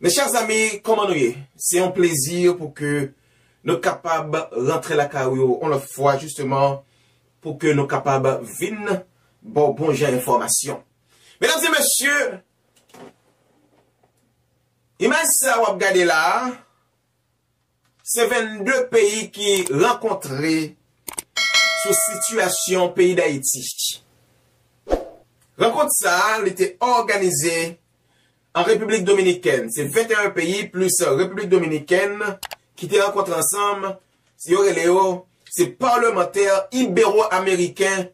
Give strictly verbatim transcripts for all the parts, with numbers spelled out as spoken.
Mes chers amis, kòman nou ye? Se yon plezi pou ke nou kapab rantre lakay ou yon lòt fwa, jisteman, pou ke nou kapab vin ba w bon jan enfòmasyon. Medam e mesye, imaj sa w ap gade la a, se vennde peyi ki rankontre sou sitiyasyon peyi Dayiti. Rankont sa a, li te òganize an Repiblik Dominikèn. Se venteyen peyi plis Repiblik Dominikèn ki te rankontre ansanm. Yo rele yo, se palmantè ibero-ameriken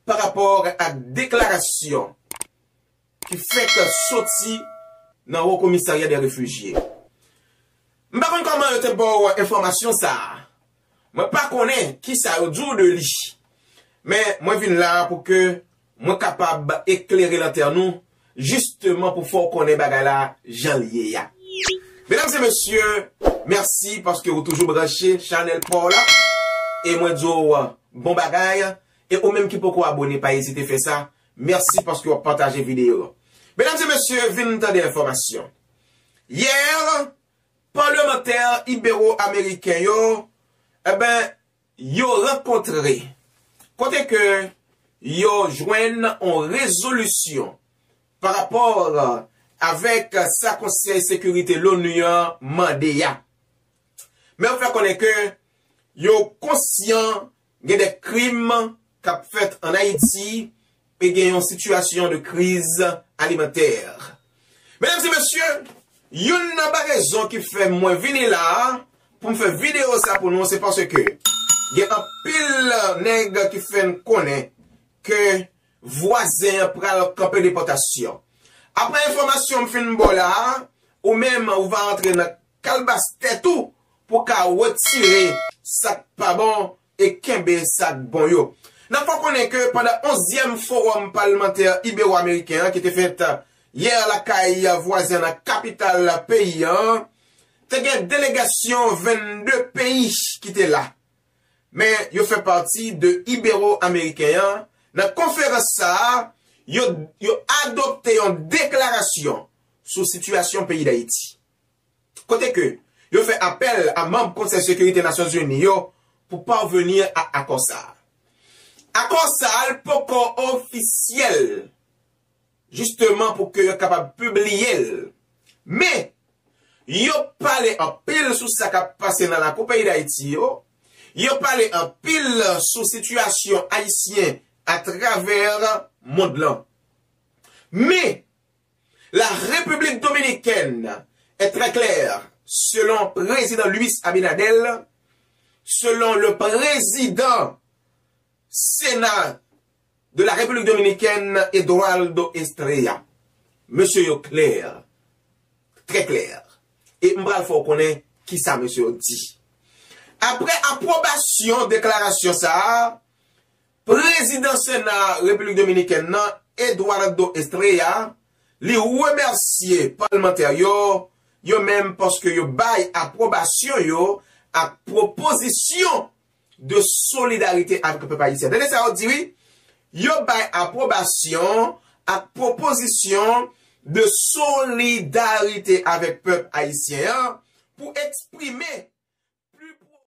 pa rapò ak deklarasyon ki fèk soti nan Wo Komisarya de Refijye. M pa konn kòman yo te ba w enfòmasyon sa a. Mwen pa konnen kisa yo di w de li. Men mwen vin la pou ke mwen kapab eklere lantèn ou, jisteman pou fè w konnen bagay la jan l ye a. Medam e mesye, mèsi paske ou toujou branche chanèl pa w la. E mwen di w bon bagay. E ou menm ki poko abone, pa ezite fè sa. Mèsi paske w ap pataje videyo. Medam e mesye, vin tande enfòmasyon. Yè, palmantè ibero-ameriken yo, enben, yo rankontre. Kote ke yo jwenn yon rezolisyon pa rapò avèk sa Konsèy Sekirite Loni an mande a. Men yo fè konnen ke yo konsyan gen de krim k ap fèt ann Ayiti e gen yon sitiyasyon de kriz alimantè. Medam e mesye, youn nan rezon ki fè mwen vini la a pou m fè videyo sa pou nou, se paske gen anpil nèg ki fè n konnen ke vwazen an pral kanpe depòtasyon. Apre enfòmasyon m fin ba w la a, ou menm ou va antre nan kalbas tèt ou pou w ka retire sa k pa bon e kenbe sa k bon yo. N ap fè w konnen ke pandan onzyèm fowòm palmantè ibero-ameriken an ki te fèt yè lakay vwazen nan kapital peyi an, te gen delegasyon vennde peyi ki te la. Men yo fè pati de ibero-ameriken an. Nan konferans sa a, yo, yo adopte yon deklarasyon sou sitiyasyon peyi Dayiti. Kote ke yo fè apèl a manm Konsèy Sekirite Nasyonzini yo pou paveni a akò sa a. Akò sa a, l poko ofisyèl, jisteman pou ke yo kapab pibliye l. Men, yo pale anpil sou sa k ap pase nan lakou peyi Dayiti yo. Yo pale anpil sou sitiyasyon ayisyen atravè mond lan. Men, la République dominicaine est très claire, selon président Luis Abinader, selon le président Sénat de la République dominicaine, Eduardo Estrella. Mesye yo klè, trè klè. E m pral fè w konnen kisa mesye yo di. Apre apwobasyon deklarasyon sa a, Prezidan Sena Repiblik Dominikèn nan, Eduardo Estrella, li remèsye palmantè yo, yo menm paske yo bay apwobasyon yo ak pwopozisyon de solidarite avèk pèp ayisyen. Tande sa yo di wi, yo bay apwobasyon ak pwopozisyon de solidarite avèk pèp ayisyen an pou eksprime